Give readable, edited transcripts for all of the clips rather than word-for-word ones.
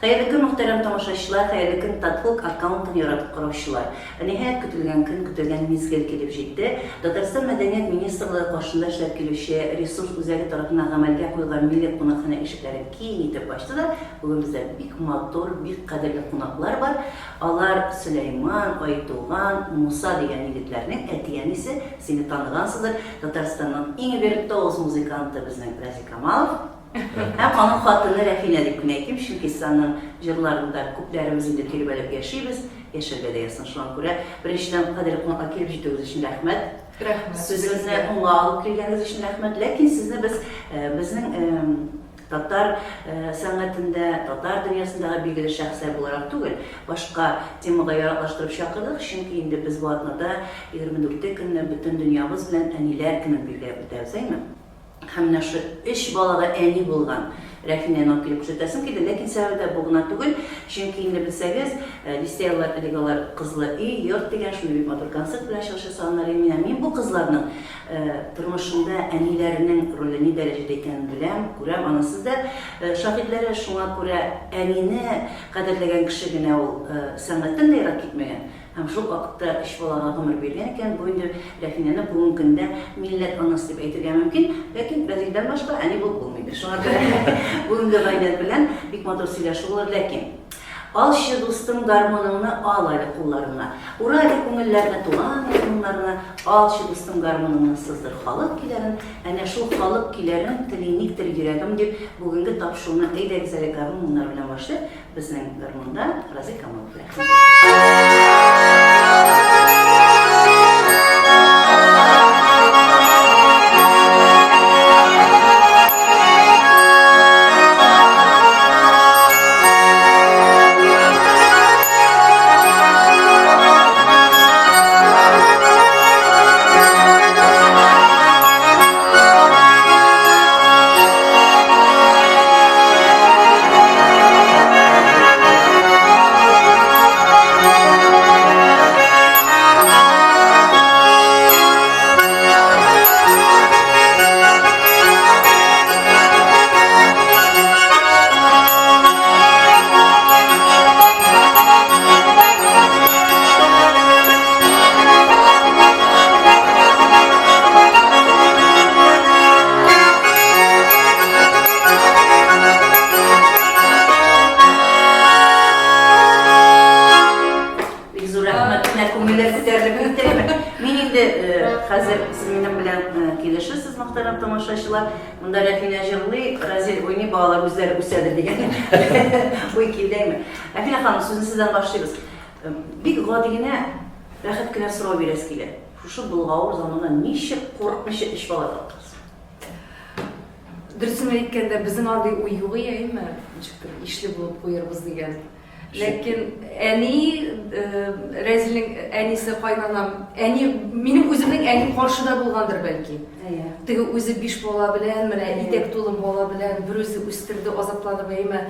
Хәерле көн, мөхтәрәм тамашачылар, хәерле көн, Татфолк аккаунтын яратып караучылар. Ниһаять, көтелгән көн, көтелгән мизгел килеп җитте. Татарстан Мәдәният министрлыгы каршында эшләп килүче ресурс үзәге тарафыннан гамәлгә куелган милли кунакханә ишекләрен киң итеп ачты да, бүген бездә бик матур, бик кадерле кунаклар бар. Алар Сөләйман, Айтуган, Муса дигән егетләрнең әти-әнисе, сине таныгансыздыр, Татарстанның иң виртуоз музыканты безнең Разил Камалов. Һәм аның хатыны Рәфинә дип кенә әйтим, чөнки сез аның җырларында күпләребез инде тирбәлеп яшибез, яшәргә дә язсын. Шуңа күрә, беренчедән, кадерле кунакка килеп җитүегез өчен рәхмәт. Рәхмәт. Сүземне уңга алып килгәнегез өчен рәхмәт. Ләкин сезне без безнең татар сәнгатендә, татар дөньясындагы билгеле шәхесләр буларак түгел, башка темага яраклаштырып чакырдык, чөнки инде без бу атнада, 24 көнне бөтен дөньябыз белән Әниләр көнен билгеләп үтәбез, әйме? Һәм менә шушы өч балага әни булган Рәфинәне алып килеп күрсәтәсем килде. Ләкин сәбәбе дә бу гына түгел. Чөнки инде белсәгез, дистә еллар элек алар Кызлы өй, йорт дигән шундый бик матур концерт белән чыгыш ясаганнар иде. Менә мин бу кызларның тормышында әниләренең роле ни дәрәҗәдә икәнен беләм, күрәм. Аны сез дә шаһитләре. Шуңа күрә әнине кадерләгән кеше генә ул сәнгатьтән дә ерак китмәгән. Һәм шул вакытта өч балага гомер биргән икән, бу инде Рәфинәне бүгенге көндә милләт анасы дип әйтергә мөмкин, ләкин Рәзилдән башка әни булып булмыйдыр. Шуңа күрә бүгенге гаилә белән бик матур сөйләшү булыр, ләкин Алчы, дустым, гармуныңны ал әле кулларыңа, Ура әле күңелләрне туган як моңнарына, Алчы, дустым, гармуныңны, сыздыр халык көйләрен, Әнә шул халык көйләрен тели никтер йөрәгем, дип, бүгенге тапшыруны әйдәгез әле гармун моңнары белән башлыйк. Безнең гармунда Разый Камалов рәхмәт. Бик зур рәхмәт. Менә күңелләр күтәрелеп китте. Мин инде э, хәзер сез минем белән э, килешерсез, мөхтәрәм тамашачылар. Монда Рәфинә җырлый, Разил уйный, балалар үзләре үсәдер дигән уй килдеме? Рәфинә ханым, сүзне сездән башлыйбыз. Э, бик гади генә, рәхәт кенә сорау бирәсе килә. Шушы болгавыр заманда ничек курыкмыйча өч бала таптыгыз? Дөресен әйткәндә, безнең андый уй юк иде, әйеме? Ничектер ишле булып куербыз дигән. Ләкин әни, э, Рәзилнең әнисе кайнанам, әни, минем үземнең әни каршыда булгандыр бәлки. Әйе. Теге үзе биш бала белән, менә итәк тулы бала белән берүзе үстерде, азапланып, әйеме?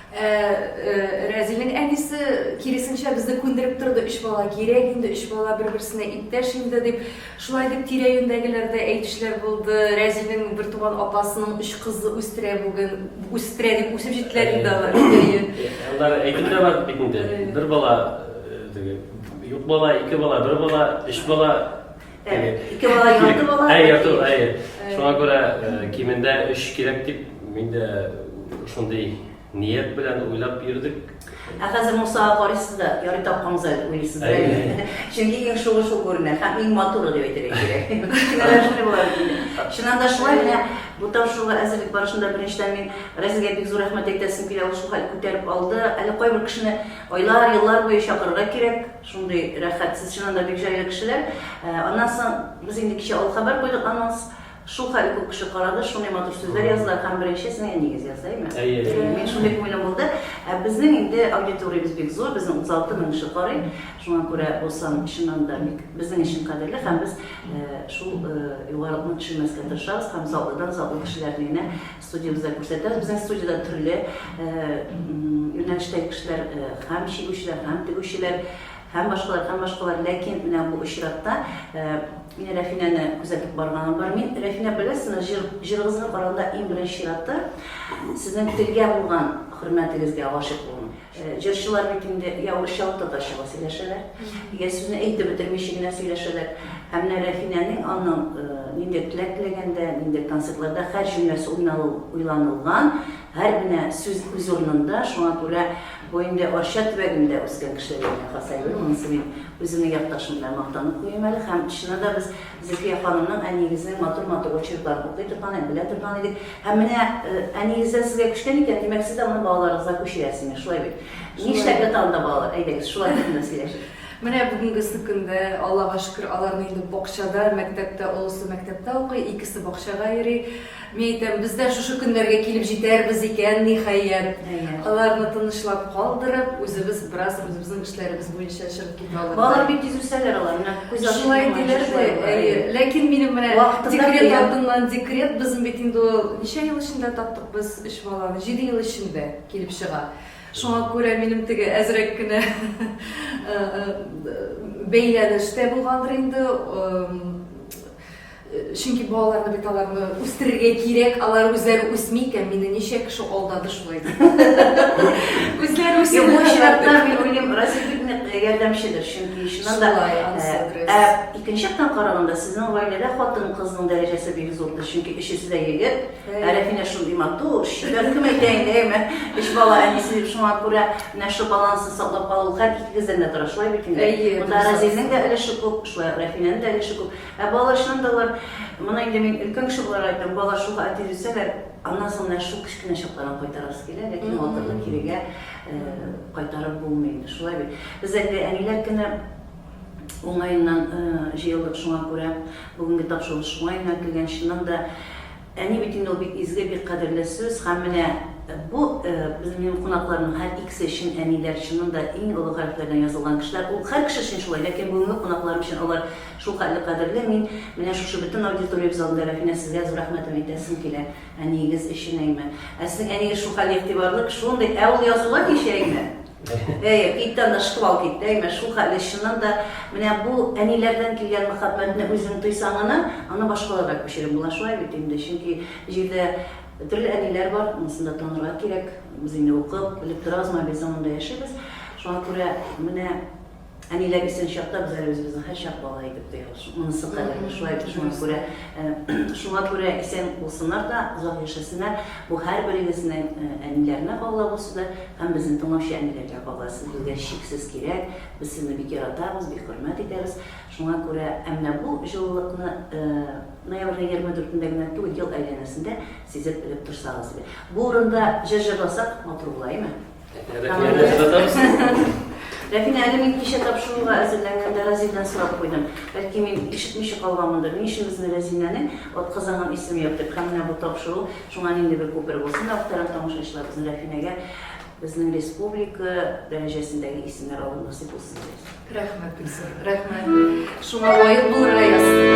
Ә, э, Рәзилнең әнисе киресенчә безне күндереп торды, өч бала кирәк инде, өч бала бер-берсенә иптәш инде дип. Шулай дип тирә-юньдәгеләр дә әйтүчеләр булды. Рәзилнең бертуган апасының өч кызы үстерә бүген, үстерә дип үсеп җиттеләр инде алар. Әйе. Алар әйтеп тә бар бит инде. Бер бала, э, теге, юк бала, ике бала, бер бала, өч бала. Ике бала, ярты бала. Әй, ярты, әй. Шуңа күрә э, кимендә өч кирәк дип мин дә шундый ният белән уйлап йөрдек. Ә хәзер Мусага карыйсыз да, ярый тапкансыз әле уйлыйсыз да инде. Чөнки иң шугы шул күренә һәм иң матуры дип әйтергә кирәк. Кечкенәләр шундый була бит инде. Чыннан да шулай менә бу тапшыруга әзерлек барышында беренчедән мин Разилгә бик зур рәхмәт әйтәсем килә, ул шул хәл күтәреп алды. Әле кайбер кешене айлар, еллар буе чакырырга кирәк. Шундый рәхәт, сез чыннан да бик җайлы кешеләр. Аннан соң без инде кичә ул хәбәр куйдык, анонс. Шул хәл күп кеше карады, шундый матур сүзләр яздылар һәм беренче сезнең әниегез язды, әйеме? Әйе. Мин шундый күңелем булды. Ә безнең инде аудиториябез бик зур, безнең 36 мең кеше карый. Шуңа күрә бу сан чыннан да бик безнең өчен кадерле һәм без шул югарылыкны төшермәскә тырышабыз һәм затлыдан затлы кешеләрне генә студиябездә күрсәтәбез. Безнең студиядә төрле юнәлештәге кешеләр, һәм чигүчеләр, һәм тегүчеләр, һәм башкалар, һәм башкалар. Ләкин менә бу очракта мин Рәфинәне күзәтеп барганым бар. Мин, Рәфинә, беләсезме, җыр, җырыгызга караганда иң беренче чиратта сезнең телгә булган хөрмәтегезгә гашыйк булдым. Җырчылар бит инде я урысча татарча сөйләшәләр, я сүзне әйтеп бетермичә генә сөйләшәләр. Ә менә Рәфинәнең аның ниндидер теләк теләгәндә, ниндидер концертларда һәр җөмләсе уйланылган, һәр менә сүз үз урынында. Шуңа күрә бу инде Арча төбәгендә үскән кешеләргә генә хас әйбер. Монысы мин үземнең якташым белән мактанып куйыйм әле. Һәм чыннан да без Зөлфия ханымның әниегезнең матур-матур очеркларын укый торган, белә торган идек. Һәм менә әниегездән сезгә күчкән икән, димәк, сез дә моны балаларыгызга күчерәсез, менә шулай бит. Нишләп ята анда балалар? Әйдәгез, шулар турында сөйләшик. Менә бүгенгесе көндә, Аллага шөкер, аларны инде бакчада, мәктәптә, олысы мәктәптә укый, икесе бакчага йөри. Мин әйтәм, без дә шушы көннәргә килеп җитәрбез икән, ниһаять. Аларны тынычлап калдырып, үзебез бераз үзебезнең эшләребез буенча чыгып китә алырдай. Балалар бик тиз үсәләр алар, менә күз ачып Шулай диләр дә, әйе. Ләкин минем менә декрет алдыннан декрет, безнең бит инде ул ничә ел эчендә таптык без өч баланы? Җиде ел эчендә килеп чыга. Шуңа күрә минем теге әзрәк кенә бәйләнеш тә булгандыр инде. Чөнки балаларны бит аларны үстерергә кирәк, алар үзләре үсми икән, мине ничә кеше алдады шулай дип. Үзләре үсми. Бу очракта мин уйлыйм, Разил бик нык ярдәмчедер, чөнки чыннан да. Шулай, анысы дөрес. Ә икенче яктан караганда, сезнең гаиләдә хатын-кызның дәрәҗәсе бик зурдыр, чөнки өчесе дә егет. Ә Рәфинә шундый матур, чибәр, кем әйтә инде, әйме, өч бала әнисе дип, шуңа күрә менә шул балансны саклап калу һәр икегездән дә тора, шулай бит инде. Әйе, Монда Разилнең дә өлеше күп, шулай ук Рәфинәнең дә өлеше күп. Ә балалар чыннан да алар, моны инде мин өлкән кеше буларак әйтәм, балалар шул хәтле тиз үсәләр, аннан соң менә шул кечкенә чакларын кайтарасы килә, ләкин вакытны кирегә кайтарып булмый инде, шулай бит. Без әле әниләр көне уңаеннан җыелдык, шуңа күрә бүгенге тапшыру шуңа юнәлтелгән. Чыннан да, әни бит инде ул бик изге, бик кадерле сүз. Һәм менә бу безнең минем кунакларның һәр икесе өчен әниләр чыннан да иң олы хәрефләрдән язылган кешеләр. Ул һәр кеше өчен шулай, ләкин бүгенге кунакларым өчен алар шулхәтле кадерле. Мин менә шушы бөтен аудиториябез алдында, Рәфинә, сезгә зур рәхмәтем әйтәсем килә. Әниегез өчен, әйме. Ә сезнең әниегез шулхәтле игътибарлы, шундый, ә ул язуга кичә, әйме. Әйе, китте анда шквал китте, әйме, шул хәтле чыннан да менә бу әниләрдән килгән мәхәббәтне үзең тойсаң гына, аны башкаларга күчереп була, шулай бит инде, чөнки җирдә төрле әниләр бар, монысын да танырга кирәк, без инде укып, белеп торабыз, мобиль заманда яшибез, шуңа күрә менә Әниләр исән чакта без әле үзебезне һәрчак бала итеп тоябыз. Монысы кадерле. Шулай бит, шуңа күрә, шуңа күрә исән булсыннар да, озак яшәсеннәр. Бу һәрберегезнең әниләренә кагыла бу сүзләр һәм безне тыңлаучы әниләргә кагыла. Сез безгә чиксез кирәк, без сезне бик яратабыз, бик хөрмәт итәбез. Шуңа күрә, ә менә бу җылылыкны ноябрьнең 24-ндә генә түгел, ел әйләнәсендә сизеп белеп торсагыз иде. Бу урында җыр җырласак, матур була, әйме? Рәфинәне җырлатабыз. Рәфинә, әле мин кичә тапшыруга әзерләнгәндә Разилдән сорап куйдым. Бәлки мин ишетмичә калганмындыр. Ни өчен безнең Рәзинәнең атказанган исеме юк дип. Һәм менә бу тапшыру шуңа нинди бер күпер булсын да, мөхтәрәм тамашачылар, безнең Рәфинәгә безнең республика дәрәҗәсендәге исемнәр алу насыйп булсын дип. Рәхмәт, Гөлсем, рәхмәт. Шуңа лаек булырга язсын.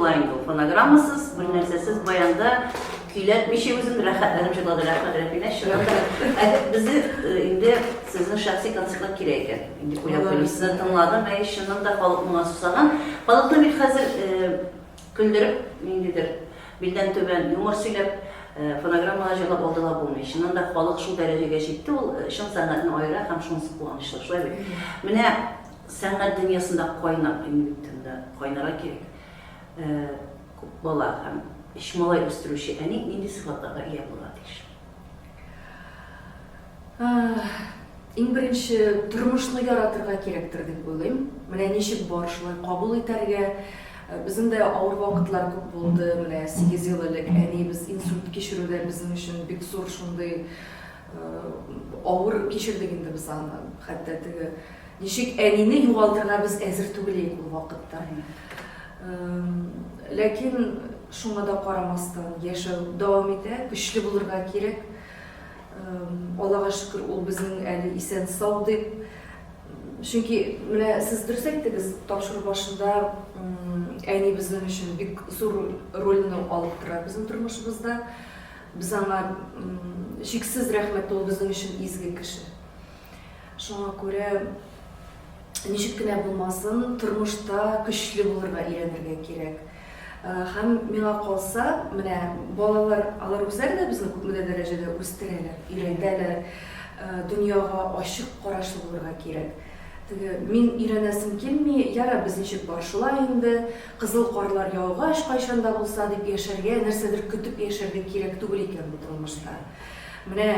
була инде ул. Фонограммасыз, бер нәрсәсез баянда көйләтмичә үзен рәхәтләнеп җырлады. Рәхмәт, Рәфинә, чыннан да. Ә безне инде сезнең шәхси концертлар кирәк икән. Инде уйлап куйдым. Сезне тыңладым, әй, чыннан да халык моңа сусаган. Халыкны бит хәзер көлдереп, ниндидер билдән түбән юмор сөйләп, фонограммага җырлап алдыла булмый. Чыннан да халык шул дәрәҗәгә җитте, ул чын сәнгатьне аера һәм шунысы куанычлы, шулай бит? Менә сәнгать дөньясында кайнап, инде бит анда кайнарга кирәк. Күп бала һәм өч малай үстерүче әни нинди сыйфатларга ия булырга тиеш? Иң беренче тормышны яратырга кирәктер дип уйлыйм. Менә ничек бар, шулай кабул итәргә. Безнең дә авыр вакытлар күп булды. Менә 8 ел элек әниебез инсульт кичерү дә безнең өчен бик зур шундый авыр кичердек инде без аны. Хәтта теге ничек әнине югалтырга без әзер түгел идек ул вакытта. Ләкин шуңа да карамастан яшәү дәвам итә, көчле булырга кирәк. Аллага шөкер, ул безнең әле исән-сау дип. Чөнки менә сез дөрес әйттегез, тапшыру башында әни безнең өчен бик зур рольне алып тора безнең тормышыбызда. Без аңа чиксез рәхмәтле, ул безнең өчен изге кеше. Шуңа күрә ничек кенә булмасын, тормышта көчле булырга өйрәнергә кирәк. Һәм миңа калса, менә балалар, алар үзләре дә безне күпмедер дәрәҗәдә үстерәләр, өйрәтәләр. Дөньяга ачык карашлы булырга кирәк. Теге, мин өйрәнәсем килми, яра, без ничек бар шулай инде, кызыл карлар яугач, кайчан да булса дип яшәргә, нәрсәдер көтеп яшәргә кирәк түгел икән бу тормышта. Менә,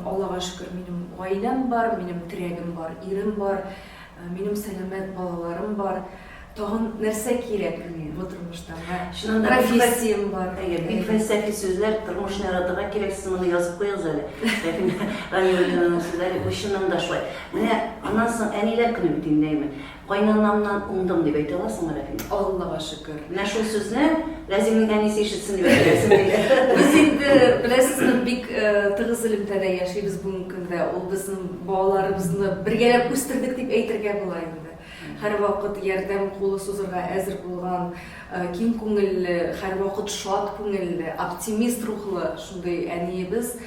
Аллага шөкер, минем гаиләм бар, минем терәгем бар, ирем бар, минем сәламәт балаларым бар. Тагын нәрсә кирәк бу тормышта? Чыннан да профессиям бар. Әйе, бик фәлсәфи сүзләр, тормышны яратырга кирәк, сез моны язып куегыз әле. Рәфинә Галиуллинаның сүзләре, бу чыннан да шулай. Менә аннан соң әниләр көне бит инде, әйме. Кайнанамнан уңдым дип әйтә аласыңмы, Рәфинә? Аллага шөкер. Менә шул сүзне Рәзилнең әнисе ишетсен дип әйтәсем килә. Без инде, беләсезме, бик тыгыз элемтәдә яшибез бүгенге көндә. Ул безнең балаларыбызны бергәләп үстердек дип әйтергә була инде. Һәрвакыт ярдәм кулы сузырга әзер булган, киң күңелле, һәрвакыт шат күңелле, оптимист рухлы шундый әниебез.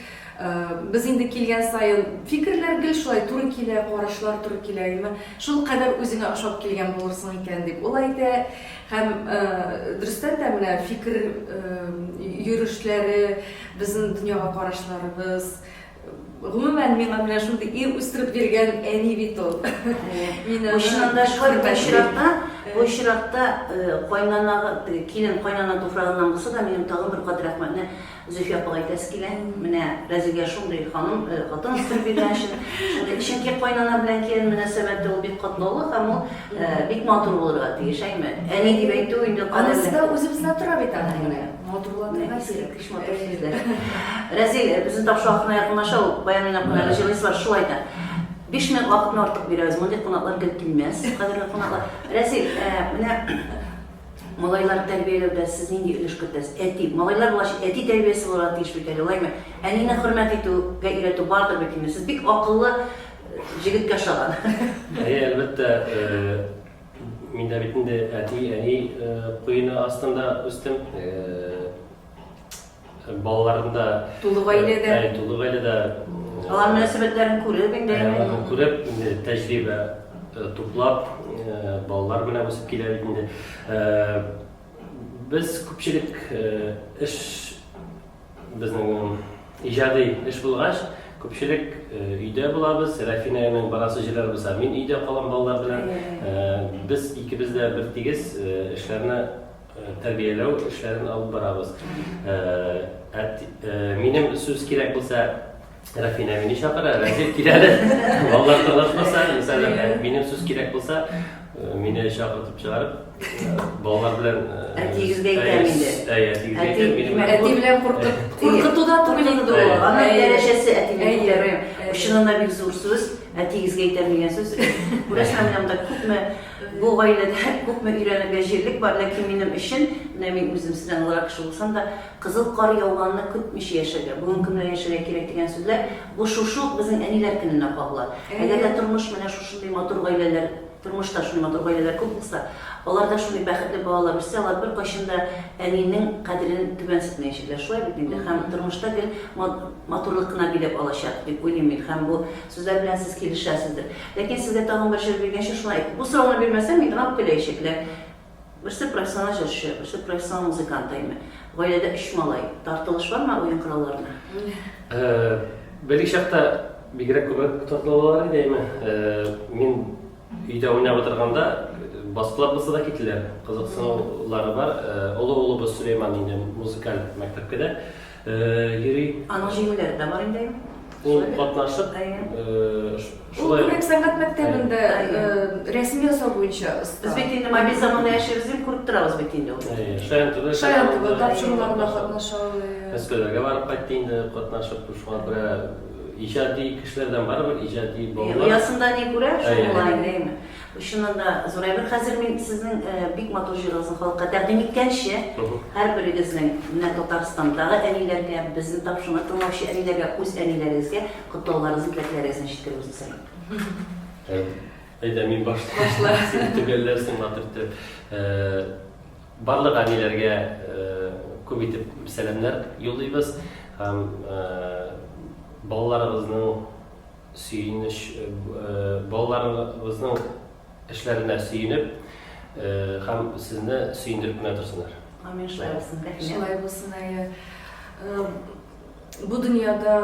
Без инде килгән саен фикерләр гел шулай туры килә, карашлар туры килә. Әйеме? Шулкадәр үзеңә ошап килгән булырсың икән, дип ул әйтә. Һәм дөрестән дә менә фикер йөрешләре, безнең дөньяга карашларыбыз, Гомумән, миңа менә шундый ир үстереп биргән әни бит ул. Мин аны Чыннан да шулай, бу очракта, бу очракта кайнанага, теге килен кайнана туфрагыннан булса да, минем тагын бер кат рәхмәтне Зөлфия апага әйтәсе килә. Менә Рәзилгә шундый ханым, хатын үстереп биргән өчен. Шундый, чөнки кайнана белән килен мөнәсәбәте ул бик катлаулы һәм ул бик матур булырга тиеш, әйме? Әни дип әйтү инде Анысы да үзебездә тора бит аның менә. Матурлатырга кирәк. Бик матур сүзләр. Рәзил, безнең тапшыру ахырына якынлаша, ул баян уйнап кына әле җырлыйсы бар, шулай да. 5 минут вакытны артык бирәбез, мондый кунаклар гел килмәс, кадерле кунаклар. Рәзил, менә малайлар тәрбияләүдә сез нинди өлеш кертәсез? Әти, малайлар булгач, әти тәрбиясе булырга тиеш бит әле, алаймы? Әнине хөрмәт итүгә өйрәтү бардыр бит инде. Сез бик акыллы җегеткә ошаган. Әйе, әлбәттә, мин дә бит инде әти-әни куены астында үстем. Балаларым да тулы гаиләдә. Әй, тулы гаиләдә. Алар мөнәсәбәтләрен күреп инде. Аларны күреп, инде тәҗрибә туплап, балалар белән үсеп килә бит инде. Без күпчелек эш безнең иҗади эш булгач, күпчелек өйдә булабыз. Рәфинәнең барасы җирләре булса, мин өйдә калам балалар белән. Без икебез дә бертигез эшләрне тәрбияләү эшләрен алып барабыз. Минем сүз кирәк булса, Рәфинә мине чакыра, Рәзил кил әле. Балалар тыңлашмаса, мәсәлән, минем сүз кирәк булса, мине чакыртып чыгарып, балалар белән Әтиегезгә әйтәм инде. Әй, әтиегезгә әйтәм, минем Әти белән куркып, куркыту да түгел инде ул. Аның дәрәҗәсе әти белән күтәрү. Чыннан да бик зур сүз. Әтиегезгә әйтәм дигән сүз. Күрәсең, менә монда күпме бу гаиләдә күпме өйрәнергә җирлек бар, ләкин минем өчен, менә мин үзем сездән олырак кеше булсам да, кызыл кар яуганны көтмичә яшәргә, бүгенге көн белән яшәргә кирәк дигән сүзләр, бу шушы ук безнең әниләр көненә кагыла. Әгәр дә тормыш менә шушындый матур гаиләләр Тормышта шундый матур гаиләләр күп булса, аларда шундый бәхетле балалар үссә, алар беркайчан да әнинең кадерен түбәнсетмәячәкләр. Шулай бит инде. Һәм тормышта гел матурлык кына биләп алачак, дип уйлыйм мин. Һәм бу сүзләр белән сез килешәсездер. Ләкин сезгә тагын бер җыр биргәнче, шуны әйт. Бу сорауны бирмәсәм, мине үпкәләячәкләр. Берсе профессиональ җырчы, берсе профессионал музыкант, әйме. Гаиләдә өч малай. Тартылыш бармы уен коралларына? Бәләкәй чакта бигрәк күбрәк тартылалар иде, әйме. Мин өйдә уйнап утырганда баскылап булса да кителәр. Кызыксынулары бар. Олы улыбыз Сөләйман инде музыкаль мәктәпкә дә йөри. Аның җиңүләре дә бар инде, әйме. Ул катнашып, шулай. Ул күбрәк сәнгать мәктәбендә рәсем ясау буенча оста. Без бит инде мобиль заманда яшибез дип күреп торабыз бит инде ул. Шаян ТВ. Шаян ТВ тапшыруларында катнаша ул. Мәскәүләргә барып кайтты инде катнашып, шуңа күрә иҗади кешеләрдән барыбер иҗади балалар. Оясында ни күрә, шул була инде, әйеме. Чыннан да зур әйбер. Хәзер мин сезнең бик матур җырыгызны халыкка тәкъдим иткәнче, һәрберегезнең менә Татарстандагы әниләргә, безне тапшыруны тыңлаучы әниләргә, үз әниләрегезгә котлауларыгызны, теләкләрегезне җиткерүегезне сорыйм. Әйдә, мин башлыйм. Син төгәлләрсең матур итеп. Барлык әниләргә күп итеп сәламнәр юллыйбыз һәм балаларыгызның сөенеч, балаларыгызның эшләренә сөенеп һәм сезне сөендереп кенә торсыннар. Амин, шулай булсын, рәхмәт. Шулай булсын, әйе. Бу дөньяда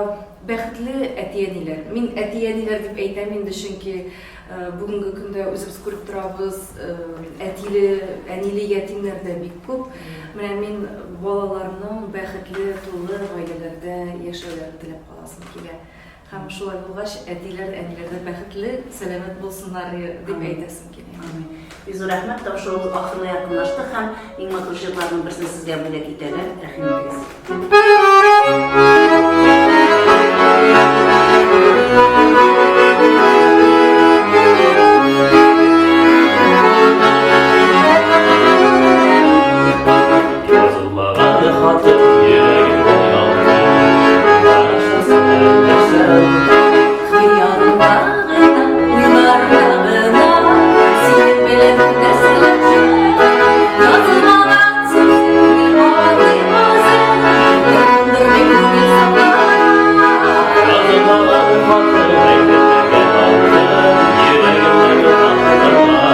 бәхетле әти-әниләр. Мин әти-әниләр дип әйтәм инде, чөнки бүгенге көндә үзебез күреп торабыз, әтиле, әниле ятимнәр дә бик күп. Менә мин балаларның бәхетле, тулы гаиләләрдә яшәүләрен теләп каласым килә. Һәм шулай булгач, әтиләр, әниләр дә бәхетле, сәламәт булсыннар дип әйтәсем килә. Амин. Бик зур рәхмәт, тапшыруыбыз ахырына якынлашты һәм иң матур җырларның берсен сезгә бүләк итәләр. Рәхим итегез. Язылмаган хатым йөрәгемдә ялкын, Карашасың, эндәшсәң. Хыялымда гына, уйларда гына Синең белән нәрсәләр Язылмаган сүзем гел кабатлыйм үзем, Яндырмый күңел сафларын. Язылмаган хатым әйтелмәгән антым, Йөрәгемдә ялкын.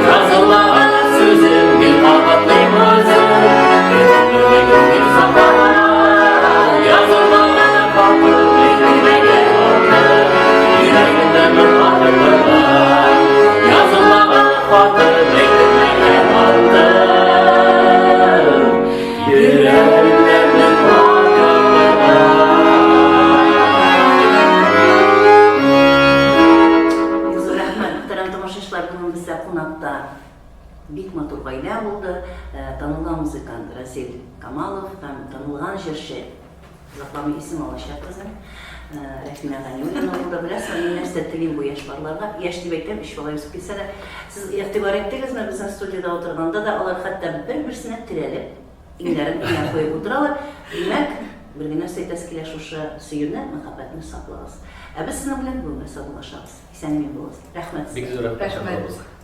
Язылмаган сүзем гел кабатлыйм үзем, Яндырмый күңел сафларын. Язылмаган хатым әйтелмәгән антым, Йөрәгемдә ялкын. Язылмаган хатым әйтелмәгән антым, Йөрәгемдә ялкын. Бик зур рәхмәт, мөхтәрәм тамашачылар, бүген бездә кунакта бик матур гаилә булды. Танылган музыкант Разил Камалов һәм танылган җырчы, озакламый исем алачак безнең, Рәфинә Ганиуллина булды. Беләсезме, мин нәрсә телим бу яшь парларга? Яшь дип әйтәм, өч бала үсеп килсә дә. Сез игътибар иттегезме, безнең студиядә утырганда да алар хәтта бер-берсенә терәлеп, иңнәрен иңгә куеп утыралар. Димәк, бер генә нәрсә әйтәсе килә, шушы сөюне, мәхәббәтне саклагыз. Ә без сезнең белән бүгенгә саубуллашабыз. Исән-имин булыгыз. Рәхмәт Бик сезгә. зур рәхмәт Рәхмәт. чакыруыгызга.